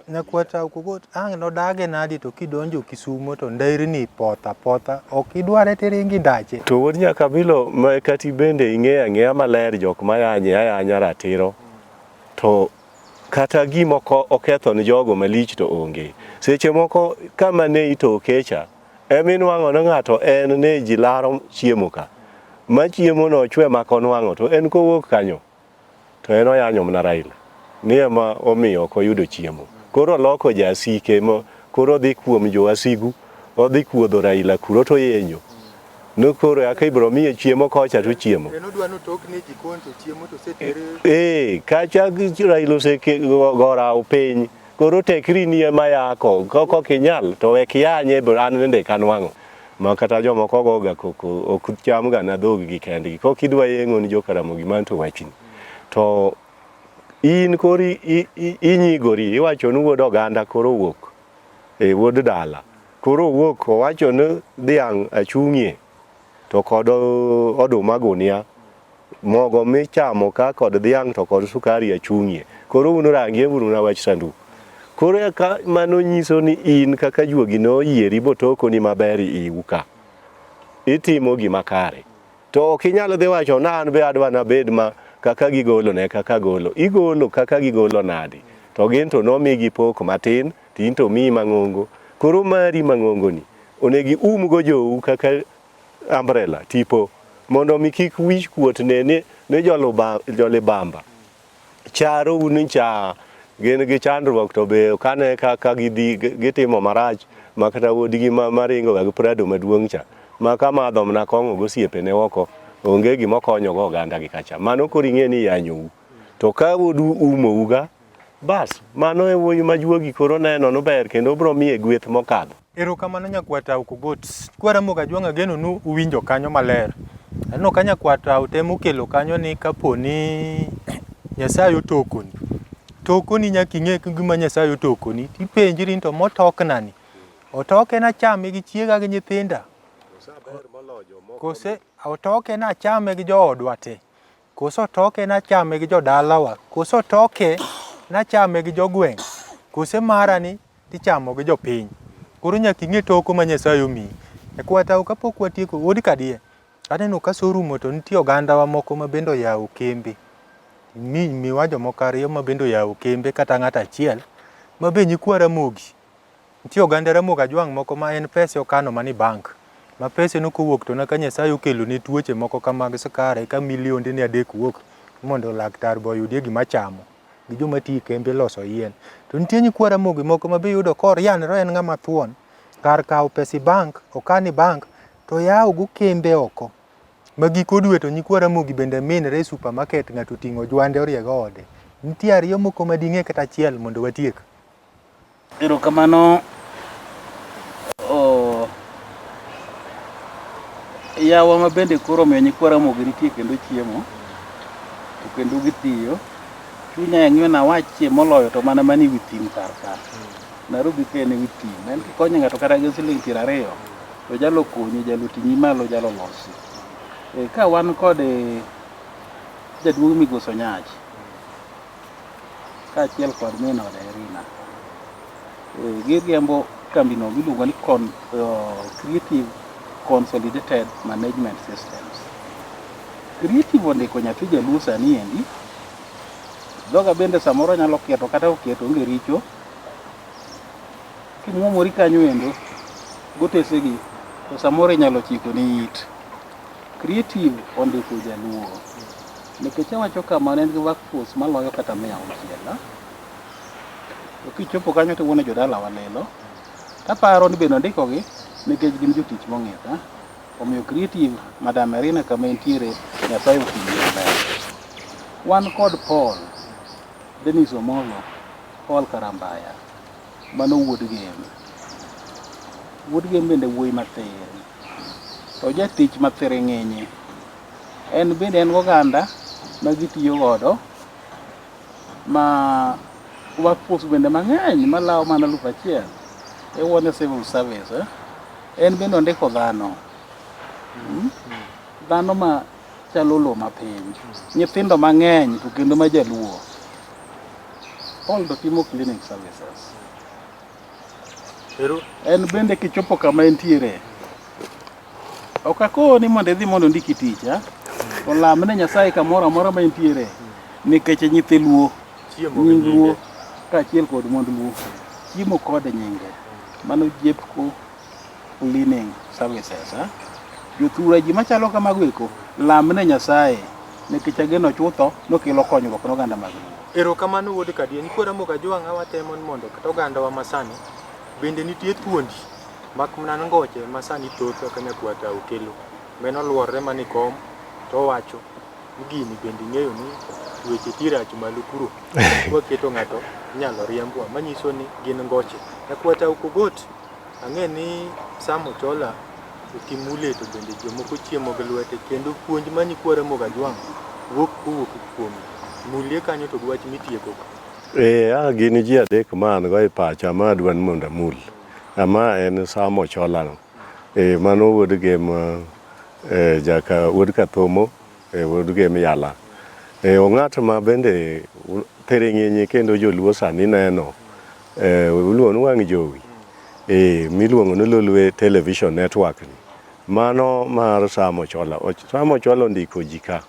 nyakwa Tau Kogot ang' nodage nadi to kidonjo Kisumo to nderni poth apotha ok idware tiringi ndache. To wuod Nyakabilo ma kati bende ing'eyo ang'eya maler jok mayanye ayanya ratiro to kata gima oketho ni jogo malich to onge. Seche moko kama ne itoke cha ema inwang'o ni ng'ato en ne ji laro chiemo ka ma chiemo no ochwe mak onwang'o to en kowuok kanyo to en oyanyo mana Raila ni ema omiyo ok oyudo chiemo. Koro oloko jasike ma koro odhi kuom jowasigu odhi kuodho Raila kuro to oyenyo ni koro kaka ibiro miye chiemo kocha to chiemo. En odwa ni otok ne jikon to chiemo to oseter. Kacha Raila osegora piny koro tekri ni ema yako kok ok inyal to wek yanye an bende kanwang'o ma kata jomoko goga koko ok cham ga na dhog gi kendgi kok idwa yeng'o ni joka Ramogi man to wachni to in koro inyigori iwacho ni wuod oganda koro owuok wuod dala koro owuok owacho ni dhiang' achung'ie to kod oduma gunia mogo michamo ka kod dhiang' to kod sukari achung'ie koro un rangie uru na wach sanduk koro eka mano nyiso ni in kaka juogi noyieri botokoni maber iu ka itimo gima kare to ok inyal dhi wacho na an be adwa nabed ma kaka gigolo ne kaka golo igolo kaka gigolo nadi to gin to nomigi pok matin to in to miyi mang'ongo koro mari mang'ongo ni onego ium go jou kaka umbrella tipo mondo mi kik wich kuot ne ni ni jolibamba charou ni cha gin gi chandruok to be ok ane kaka gidhi gitimo marach ma kata wuodgi ma maringo ga gi Prado maduong' cha ma kamadho mana kong'o gosiepene oko onge gima okonyogo oganda gi kacha. Mano koro ing'e ni iyanyou. To ka wuodu umou ga, bas mano e wuoyi ma juogi koro neno ni ber kendo biro miye gweth mokadho. Erokamano nyakwar Tau Kogot. Kwa Ramogi Ajwang' ageno ni uwinjo kanyo maler. Aneno ka nyakwar Tau temo kelo kanyo ni kapo ni Nyasaye otokoni, tokoni nyaka ing'e gima Nyasaye otokoni, tipenjri ni to motoknani, otoke nachame gi chiega gi nyithinda, kose otoke nachame gi joodwa te? Koso otoke nachame gi jodalawa? Koso otoke nachame gi jogweng'? Kose mara ni tichamo gi jopiny? Koro nyaka ing'e toko ma Nyasaye omiyi. E kwatau kapok watieko, wuod Kadier, aneno ka sorumo to nitie ogandawa moko ma bende oyawo kembe. Mi, miwa jomoko ariyo ma bende oyawo kembe kata ng'ato achiel ma be nyikwa Ramogi. Nitie oganda Ramogi Ajwang' moko ma en pese okano mana e bank. Ma pese no kowuok to ka Nyasaye okelo ne tuoche moko ka mag sukari eka milionde ne adek wuok mondo laktar be oyudie gima chamo. Gi joma tiyo e kembe loso yien. To nitie nyikwa Ramogi moko ma be iyudo korianre en ng'ama thuon. Kar kawo pesa e bank, okan e bank, to oyawo go kembe oko. Ma giko dwe to nyikwa Ramogi bende minre e supermarket ng'ato oting'o jwande oriego ode. Nitie ariyo moko ma ding'e kata achiel mondo watiek. Erokamano oh, yawa ma bende koro omiyo nyikwa Ramogi nitie kendo chiemo to kendo gitiyo. Chunya e ng'iyo nawachie moloyo to mana mani wi thim kar ka. Nairobi ka en e wi thim. En kikonyo ng'ato kata gi siling 20 to jalo konyi, jalo ting'i malo, jalo losi. E, ka wan kod e, jaduong' Migosi Onyach kaachiel kod min ode Irina. E, giriembo kambino miluongo ni Creative Consolidated Management Systems. Creative ondiko nyathi jaluo sani endi. Dhoga bende samoro nyalo kieto kata ok kieto onge richo. Kimuomori kanyo endo gotesegi to samoro inyalo chiko ni it. Creative ondiko jaluo. Nikech awacho kamano en gi workforce maloyo kata 600. To kichopo kanyo to iwuono jodalawa lilo. Taparo ni bende ondikogi nikech gin jotich mong'ith. Omiyo Creative, Madam Irina kama entiere, Nyasaye oting'e maber. Wan kod Paul, Dennis Omolo, Paul Karambaya, mano wuod Gem. Wuod Gem bende wuoyi matin. To jatich mathiring'inyi. En bende en goganda ma gitiyo godo ma workforce bende mang'eny malawo mana 1000. Iwuone civil service. Eh? En bende ondiko dhano. Dhano ma chalo lowo mapiny. Nyithindo mang'eny to kendo ma jaluo. Paul to timo cleaning services. En bende kichopo kama entiere. Ok akoni mondo idhi mondo ondiki tich, ah. To lam ne Nyasaye kamoro amora ma entiere. Nikech nyithi luo, nying luo kaachiel kod mond luo chiemo kod nyinge. Mano Jepco Cleaning Services. Ah. Jothura ji machalo kamago eko lam ne Nyasaye nikech ageno chutho nokelo konyruok ne oganda mag luo. Erokamano wuod Kadier. Nyikwa Ramogi Ajwang' watemo ni mondo kata ogandawa masani bende nitie thuondi mak mana ngoche ma sani thoth kaka nyakwar Tau kelo. Meno luorre mana e kom to owacho ni gini bende ing'eyo ni weche ti rach malo kuro. Kwaketo ng'ato inyalo riembwa manyiso ni gin ngoche. Nyakwar Tau Kogot ang'e ni Sam Ochola okimule to bende jomoko chiemo gi lwete kendo puonj ma nyikwa Ramogi Ajwang' wuok kowuok kuome. Mulie kanyo to gi wach mitieko. Ee, a gin ji adek ma an go e pacha ma adwa ni mondo amul. Ama en Sam Ochola no. E, mano wuod Gem e, jaka wuod Kathomo, e, wuod Gem Yala. E, ong'at ma bende thiring'inyi kendo joluo sani neno. E, iluongo ni wang' jowi. E, miluongo ni Lolwe Television Network ni. Mano mar Sam Ochola. Sam Ochola ondiko ji ka.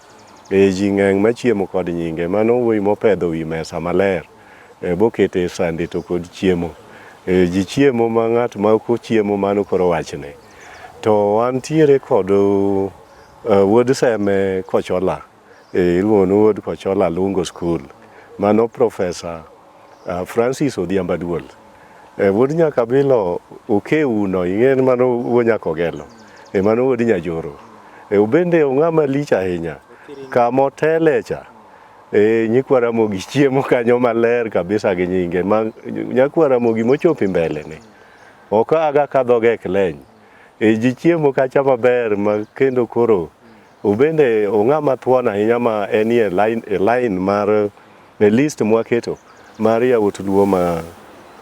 E, ji ng'eny machiemo kod nyinge. Mano wuoyi mopedho wi mesa maler. E, bokete e sande to kod chiemo. E, ji chiemo ma ng'at ma ok ochiemo mano koro wachne. To wantiere kod wuod Seme Kochola. E, iluongo ni wuod Kochola Lungo School. Mano Professor Francis Odhiambo Aduol. E, wuod Nyakabilo Okeuno, ing'e ni mano wuod Nyakogelo. E, mano wuod Nyajoro. E, obende ong'ama lich ahinya. Kamotele cha, e, nyikwa Ramogi chiemo kanyo maler kabisa gi nyinge. Ma, nyakwa Ramogi mochopo mbele ni. Ok aga ka dhoge ok leny. E, ji chiemo kacha maber ma kendo koro obende ong'ama thuon ahinya ma enie line, e line mar e list mwaketo mar yawuot Luo ma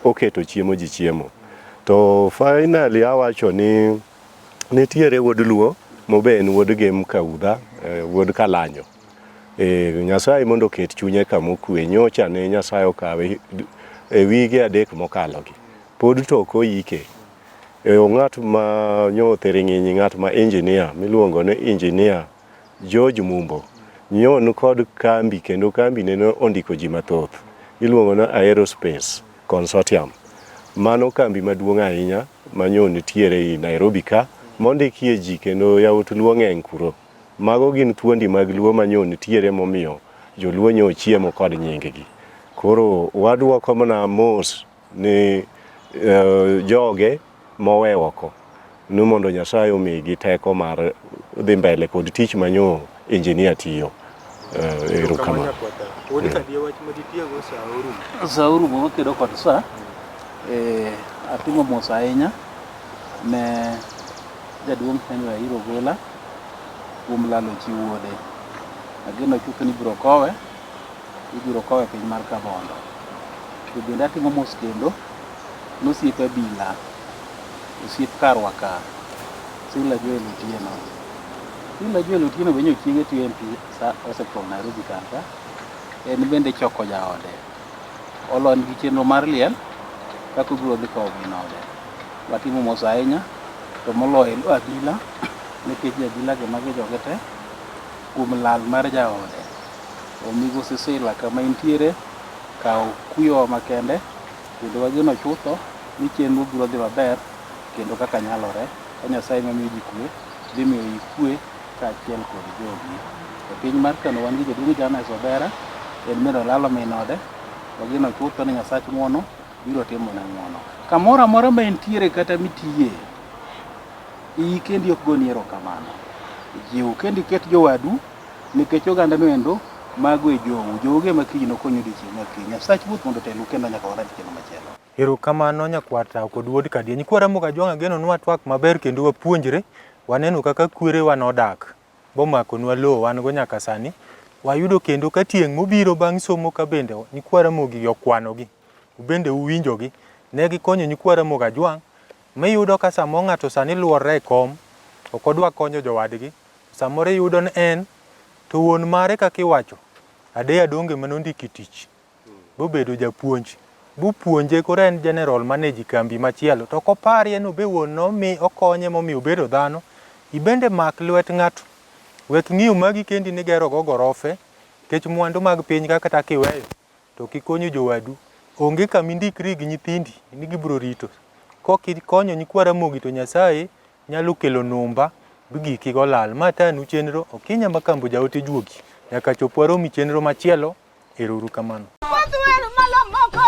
oketo chiemo ji chiemo. To finally awacho ni nitiere wuod Luo mobe en wuod Gem Kaudha, wuod Kalanyo. E, Nyasaye mondo oket chunye kama okwe. Nyocha ne Nyasaye okawe e wige 3 mokalogi. Pod to ok oike. E, ng'at ma nyo thiring'inyi, ng'at ma engineer miluongo ni engineer George Mumbo nyo nikod kambi kendo kambi ne ondiko ji mathoth. Iluongo ni Aerospace Consortium. Mano kambi maduong' ahinya ma nyo nitiere ei Nairobi ka mondikie ji kendo yawuot Luo ng'eny kuro. Mago gin thuondi mag Luo ma nyo nitiere momiyo joluo nyo chiemo kod nying gi. Koro waduoko mana mos ni joge mowe oko ni mondo Nyasaye omigi teko mar dhi mbele kod tich manyo engineer tiyo. Erokamano. Sa orumo wakedo kod sa. Atimo mos ahinya ne jaduong' Henry Ahiro Ogola kuom lalo chi wuode. Ageno chuth ni ibiro kowe, ibiro kowe piny mar Kabondo. To bende atimo mos kendo nosiep Abila, osiep karwa ka, Sila Joel Otieno. Sila Joel Otieno be nyo chiege tiyo MP sa Hospital Nairobi kar ka. En bende choko jaode. Olony gi chenro mar liel kaka obiro dhi kowo min ode. Watimo mos ahinya to moloyo e Abila nikech Abila gi magi joge te kuom lal mar jaode. Migosi Sila kama intiere kaw kuyowa makende kendo wageno chutho ni chenro biro dhi maber kendo kaka nyalore ka Nyasaye mamiyo ji kwe dhi miyo ji kwe kaachiel kod jogi. E piny mar Kano wan gi jaduong' Janes Obera, en bende olalo min ode, wageno chutho ni Nyasach ng'uono biro timone ng'uono. Kamoro amora ma entiere kata mitiye, iyi kendi ok goni erokamano. Jiw kendo iket jowadu nikech oganda no endo mago e jou. Jou ema kiny nokonyu odiochieng' ma kiny. Nyasach ruoth mondo otelu kendo nyaka warom kendo machielo. Erokamano nyakwar Tao kod wuod Kadier. Nyikwa Ramogi Ajwang' ageno ni watwak maber kendo wapuonjre. Waneno kaka kwerewa nodak bomakonwa lowo wan go nyaka sani. Wayudo kendo ka tieng' mobiro bang' somo ka bende nyikwa Ramogi okwanogi. Ubende uwinjogi. Ne gikonyo nyikwa Ramogi Ajwang' miyudo ka samoro ng'ato sani luorre e kom, ok odwa konyo jowadgi. Samoro iyudo ni en to wuon mare kaka iwacho, Adeya Donge mane ondiki tich bobedo japuonj bupuonje koro en general manager kambi machielo to ok oparie ni obe wuon nomi okonye momiyo obedo dhano. Ibende mak lwet ng'ato wek ng'iyo magi kendi nigero go gorofe nikech mwandu mag piny ka kata kiweyo to ok ikonyo jowadu onge kama indikri gi nyithindi ni gibiro rito. Kok ikonyo nyikwa Ramogi to Nyasaye nyalo kelo numba bi giki go lal. Ma tanu chenro Okinya Makambo jaote juogi nyaka chop warom e chenro machielo. Ero uru kamano. Malo moko,